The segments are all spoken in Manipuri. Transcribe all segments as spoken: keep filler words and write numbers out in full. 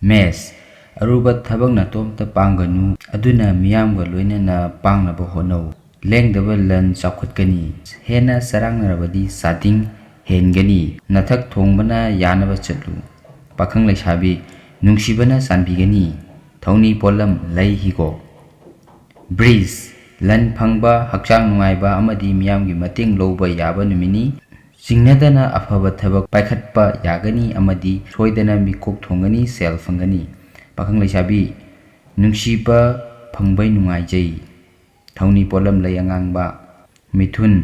ꯃꯦꯁ, ꯑꯔꯨꯕ ꯊꯕꯛ ꯅꯇꯣꯝꯇ ꯄꯥꯡꯒꯅꯨ, ꯑꯗꯨꯅ ꯃꯤꯌꯥꯝꯒ ꯂꯣꯏꯅꯅ ꯄꯥꯡꯅꯕ ꯍꯣꯠꯅꯧ꯫ ꯂꯦꯡꯗꯕ ꯂꯟ ꯆꯥꯎꯈꯠꯀꯅꯤ꯫ ꯍꯦꯟꯅ ꯆꯔꯥꯡꯅꯔꯕꯗꯤ ꯆꯥꯗꯤꯡ ꯍꯦꯟꯒꯅꯤ꯫ ꯅꯊꯛ ꯊꯣꯡꯕꯅ ꯌꯥꯅꯕ ꯆꯠꯂꯨ꯫ ꯄꯥꯈꯪ ꯂꯩꯁꯥꯕꯤ, ꯅꯨꯡꯁꯤꯕꯅ ꯆꯥꯟꯕꯤꯒꯅꯤ꯫ ꯊꯧꯅꯤ ꯄꯣꯠꯂꯝ ꯂꯩ ꯍꯤꯒꯣꯛ꯫ ꯕ꯭ꯔꯤꯖ, ꯂꯟ ꯐꯪꯕ, ꯍꯛꯆꯥꯡ ꯅꯨꯡꯉꯥꯏꯕ ꯑꯃꯗꯤ ꯃꯤꯌꯥꯝꯒꯤ ꯃꯇꯦꯡ ꯂꯧꯕ ꯌꯥꯕ ꯅꯨꯃꯤꯠꯅꯤ꯫ ꯆꯤꯡꯅꯗꯅ ꯑꯐꯕ ꯊꯕꯛ ꯄꯥꯏꯈꯠꯄ ꯌꯥꯒꯅꯤ ꯑꯃꯗꯤ ꯁꯣꯏꯗꯅ ꯃꯤꯀꯣꯛ ꯊꯣꯡꯒꯅꯤ, ꯁꯦꯜ ꯐꯪꯒꯅꯤ꯫ ꯄꯥꯈꯪ ꯂꯩꯁꯥꯕꯤ, ꯅꯨꯡꯁꯤꯕ ꯐꯪꯕꯩ ꯅꯨꯡꯉꯥꯏꯖꯩ꯫ ꯊꯧꯅꯤ ꯄꯣꯠꯂꯝ ꯂꯩ ꯑꯉꯥꯡꯕ꯫ ꯃꯤꯊꯨꯟ,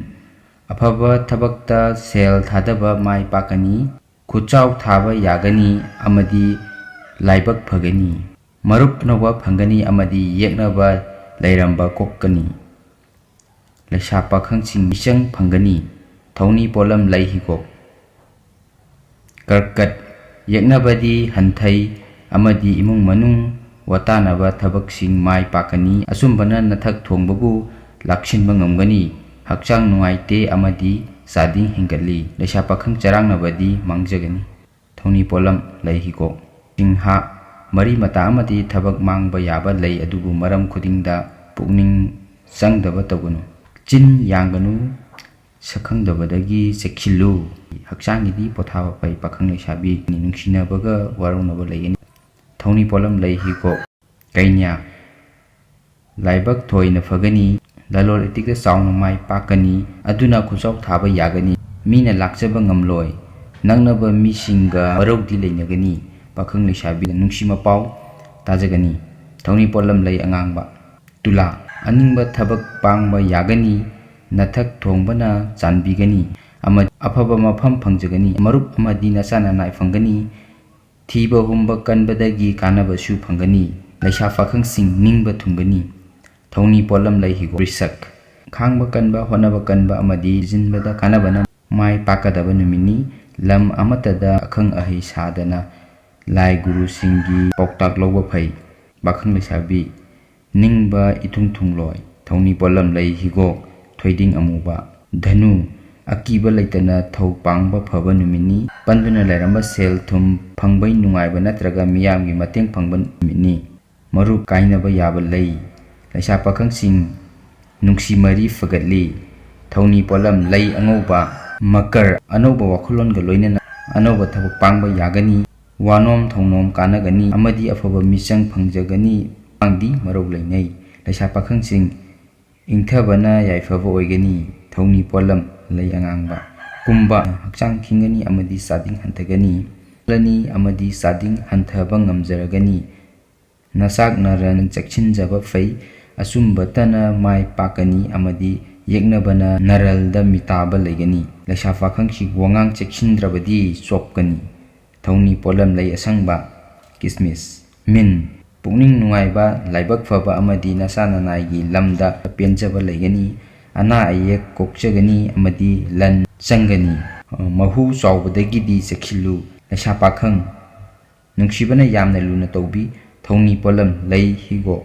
ꯑꯐꯕ ꯊꯕꯛꯇ ꯁꯦꯜ ꯊꯥꯗꯕ ꯃꯥꯏ ꯄꯥꯛꯀꯅꯤ꯫ ꯈꯨꯠꯆꯥꯎ ꯊꯥꯕ ꯌꯥꯒꯅꯤ ꯑꯃꯗꯤ ꯂꯥꯏꯕꯛ ꯐꯒꯅꯤ꯫ ꯃꯔꯨꯞ ꯑꯅꯧꯕ ꯐꯪꯒꯅꯤ ꯑꯃꯗꯤ ꯌꯦꯛꯅꯕ ꯂꯩꯔꯝꯕ ꯀꯣꯛꯀꯅꯤ꯫ ꯂꯩꯁꯥ ꯄꯥꯈꯪꯁꯤꯡ ꯃꯤꯆꯪ ꯐꯪꯒꯅꯤ꯫ ꯊꯧꯅꯤ ꯄꯣꯠꯂꯝ ꯂꯩ ꯍꯤꯒꯣꯛ꯫ ꯀꯔꯀꯠ, ꯌꯦꯛꯅꯕꯗꯤ ꯍꯟꯊꯩ ꯑꯃꯗꯤ ꯏꯃꯨꯡ ꯃꯅꯨꯡ ꯋꯥꯇꯥꯅꯕ ꯊꯕꯛꯁꯤꯡ ꯃꯥꯏ ꯄꯥꯛꯀꯅꯤ꯫ ꯑꯆꯨꯝꯕꯅ ꯅꯊꯛ ꯊꯣꯡꯕꯕꯨ ꯂꯥꯛꯁꯤꯟꯕ ꯉꯝꯒꯅꯤ꯫ ꯍꯛꯆꯥꯡ ꯅꯨꯡꯉꯥꯏꯇꯦ ꯑꯃꯗꯤ ꯆꯥꯗꯤꯡ ꯍꯦꯟꯒꯠꯂꯤ꯫ ꯂꯩꯁꯥ ꯄꯥꯈꯪ ꯆꯔꯥꯡꯅꯕꯗꯤ ꯃꯥꯡꯖꯒꯅꯤ꯫ ꯊꯧꯅꯤ ꯄꯣꯠꯂꯝ ꯂꯩ ꯍꯤꯒꯣꯛ꯫ ꯁꯤꯡꯍ, ꯃꯔꯤ ꯃꯇꯥ ꯑꯃꯗꯤ ꯊꯕꯛ ꯃꯥꯡꯕ ꯌꯥꯕ ꯂꯩ, ꯑꯗꯨꯕꯨ ꯃꯔꯝ ꯈꯨꯗꯤꯡꯗ ꯄꯨꯛꯅꯤꯡ ꯆꯪꯗꯕ ꯇꯧꯒꯅꯨ꯫ ꯆꯤꯟ ꯌꯥꯡꯒꯅꯨ, ꯁꯛꯈꯪꯗꯕꯗꯒꯤ ꯆꯦꯛꯁꯤꯜꯂꯨ꯫ ꯍꯛꯆꯥꯡꯒꯤꯗꯤ ꯄꯣꯊꯥꯕ ꯐꯩ꯫ ꯄꯥꯈꯪ ꯂꯩꯁꯥꯕꯤ ꯅꯨꯡꯁꯤꯅꯕꯒ ꯋꯥꯔꯧꯅꯕ ꯂꯩꯒꯅꯤ꯫ ꯊꯧꯅꯤ ꯄꯣꯠꯂꯝ ꯂꯩ ꯍꯤꯒꯣꯛ꯫ ꯀꯩꯅ꯭ꯌꯥ, ꯂꯥꯏꯕꯛ ꯊꯣꯏꯅ ꯐꯒꯅꯤ꯫ ꯂꯂꯣꯟ ꯏꯇꯤꯛꯇ ꯆꯥꯎꯅ ꯃꯥꯏ ꯄꯥꯛꯀꯅꯤ꯫ ꯑꯗꯨꯅ ꯈꯨꯠꯆꯥꯎ ꯊꯥꯕ ꯌꯥꯒꯅꯤ꯫ ꯃꯤꯅ ꯂꯥꯛꯆꯕ ꯉꯝꯂꯣꯏ꯫ ꯅꯛꯅꯕ ꯃꯤꯁꯤꯡꯒ ꯋꯥꯔꯧꯗꯤ ꯂꯩꯅꯒꯅꯤ꯫ ꯄꯥꯈꯪ ꯂꯩꯁꯥꯕꯤ ꯅꯨꯡꯁꯤ ꯃꯄꯥꯎ ꯇꯥꯖꯒꯅꯤ꯫ ꯊꯧꯅꯤ ꯄꯣꯠꯂꯝ ꯂꯩ ꯑꯉꯥꯡꯕ꯫ ꯇꯨꯂꯥ, ꯑꯅꯤꯡꯕ ꯊꯕꯛ ꯄꯥꯡꯕ ꯌꯥꯒꯅꯤ꯫ ꯅꯊꯛ ꯊꯣꯡꯕꯅ ꯆꯥꯟꯕꯤꯒꯅꯤ ꯑꯃꯗꯤ ꯑꯐꯕ ꯃꯐꯝ ꯐꯪꯖꯒꯅꯤ꯫ ꯃꯔꯨꯞ ꯑꯃꯗꯤ ꯅꯆꯥ ꯅꯅꯥꯏ ꯐꯪꯒꯅꯤ꯫ ꯊꯤꯕ ꯍꯨꯝꯕ ꯀꯟꯕꯗꯒꯤ ꯀꯥꯟꯅꯕꯁꯨ ꯐꯪꯒꯅꯤ꯫ ꯂꯩꯁꯥ ꯄꯥꯈꯪꯁꯤꯡ ꯅꯤꯡꯕ ꯊꯨꯡꯒꯅꯤ꯫ ꯊꯧꯅꯤ ꯄꯣꯠꯂꯝ ꯂꯩ ꯍꯤꯒꯣꯛ꯫ ꯕ꯭ꯔꯤꯁꯛ, ꯈꯥꯡꯕ ꯀꯟꯕ, ꯍꯣꯠꯅꯕ ꯀꯟꯕ ꯑꯃꯗꯤ ꯊꯤꯖꯤꯟꯕꯗ ꯀꯥꯟꯅꯕꯅ ꯃꯥꯏ ꯄꯥꯛꯀꯗꯕ ꯅꯨꯃꯤꯠꯅꯤ꯫ ꯂꯝ ꯑꯃꯠꯇꯗ ꯑꯈꯪ ꯑꯍꯩ ꯁꯥꯗꯅ ꯂꯥꯏ ꯒꯨꯔꯨꯁꯤꯡꯒꯤ ꯄꯥꯎꯇꯥꯛ ꯂꯧꯕ ꯐꯩ꯫ ꯄꯥꯈꯪ ꯂꯩꯁꯥꯕꯤ ꯅꯤꯡꯕ ꯏꯊꯨꯡ ꯊꯨꯡꯂꯣꯏ꯫ ꯊꯧꯅꯤ ꯄꯣꯠꯂꯝ ꯂꯩ ꯍꯤꯒꯣꯛ꯫ ꯊꯣꯏꯗꯤꯡ ꯑꯃꯨꯕ꯫ ꯙꯅꯨ, ꯑꯀꯤꯕ ꯂꯩꯇꯅ ꯊꯧ ꯄꯥꯡꯕ ꯐꯕ ꯅꯨꯃꯤꯠꯅꯤ꯫ ꯄꯟꯗꯨꯅ ꯂꯩꯔꯝꯕ ꯁꯦꯜ ꯊꯨꯝ ꯐꯪꯕꯩ ꯅꯨꯡꯉꯥꯏꯕ ꯅꯠꯇ꯭ꯔꯒ ꯃꯤꯌꯥꯝꯒꯤ ꯃꯇꯦꯡ ꯐꯪꯕ ꯅꯨꯃꯤꯠꯅꯤ꯫ ꯃꯔꯨꯞ ꯀꯥꯏꯅꯕ ꯌꯥꯕ ꯂꯩ꯫ ꯂꯩꯁꯥ ꯄꯥꯈꯪꯁꯤꯡ ꯅꯨꯡꯁꯤ ꯃꯔꯤ ꯐꯒꯠꯂꯤ꯫ ꯊꯧꯅꯤ ꯄꯣꯠꯂꯝ ꯂꯩ ꯑꯉꯧꯕ꯫ ꯃꯀꯔ ꯑꯅꯧꯕ ꯋꯥꯈꯜꯂꯣꯟꯒ ꯂꯣꯏꯅꯅ ꯑꯅꯧꯕ ꯊꯕꯛ ꯄꯥꯡꯕ ꯌꯥꯒꯅꯤ꯫ ꯋꯥꯅꯣꯝ ꯊꯧꯅꯣꯝ ꯀꯥꯟꯅꯒꯅꯤ ꯑꯃꯗꯤ ꯑꯐꯕ ꯃꯤꯆꯪ ꯐꯪꯖꯒꯅꯤ꯫ ꯃꯇꯥꯡꯗꯤ ꯃꯔꯧ ꯂꯩꯅꯩ꯫ ꯂꯩꯁꯥ ꯄꯥꯈꯪꯁꯤꯡ ꯏꯪꯊꯕꯅ ꯌꯥꯏꯐꯕ ꯑꯣꯏꯒꯅꯤ꯫ ꯊꯧꯅꯤ ꯄꯣꯠꯂꯝ ꯂꯩ ꯑꯉꯥꯡꯕ꯫ ꯀꯨꯝꯕ ꯍꯛꯆꯥꯡ ꯈꯤꯡꯒꯅꯤ ꯑꯃꯗꯤ ꯆꯥꯗꯤꯡ ꯍꯟꯊꯒꯅꯤ꯫ ꯂꯅꯤ ꯑꯃꯗꯤ ꯆꯥꯗꯤꯡ ꯍꯟꯊꯕ ꯉꯝꯖꯔꯒꯅꯤ꯫ ꯅꯆꯥꯛ ꯅꯔꯟ ꯆꯦꯛꯁꯤꯟꯖꯕ ꯐꯩ꯫ ꯑꯆꯨꯝꯕꯇꯅ ꯃꯥꯏ ꯄꯥꯛꯀꯅꯤ ꯑꯃꯗꯤ ꯌꯦꯛꯅꯕꯅ ꯅꯔꯜꯗ ꯃꯤꯇꯥꯕ ꯂꯩꯒꯅꯤ꯫ ꯂꯩꯁꯥ ꯄꯥꯈꯪꯁꯤ ꯋꯥꯉꯥꯡ ꯆꯦꯛꯁꯤꯟꯗ꯭ꯔꯕꯗꯤ ꯆꯣꯞꯀꯅꯤ꯫ ꯊꯧꯅꯤ ꯄꯣꯠꯂꯝ ꯂꯩ ꯑꯁꯪꯕ꯫ ꯀꯤꯁꯃꯤꯁ꯫ ꯃꯤꯟ꯫ ꯄꯨꯛꯅꯤꯡ ꯅꯨꯡꯉꯥꯏꯕ, ꯂꯥꯏꯕꯛ ꯐꯕ ꯑꯃꯗꯤ ꯅꯁꯥ ꯅꯅꯥꯏꯒꯤ ꯂꯝꯗ ꯄꯦꯟꯖꯕ ꯂꯩꯒꯅꯤ꯫ ꯑꯅꯥ ꯑꯌꯦꯛ ꯀꯣꯛꯆꯒꯅꯤ ꯑꯃꯗꯤ ꯂꯟ ꯆꯪꯒꯅꯤ꯫ ꯃꯍꯨ ꯆꯥꯎꯕꯗꯒꯤꯗꯤ ꯆꯦꯛꯁꯤꯜꯂꯨ꯫ ꯂꯩꯁꯥ ꯄꯥꯈꯪ ꯅꯨꯡꯁꯤꯕꯅ ꯌꯥꯝꯅ ꯂꯨꯅ ꯇꯧꯕꯤ꯫ ꯊꯧꯅꯤ ꯄꯣꯠꯂꯝ ꯂꯩ ꯍꯤꯒꯣꯛ꯫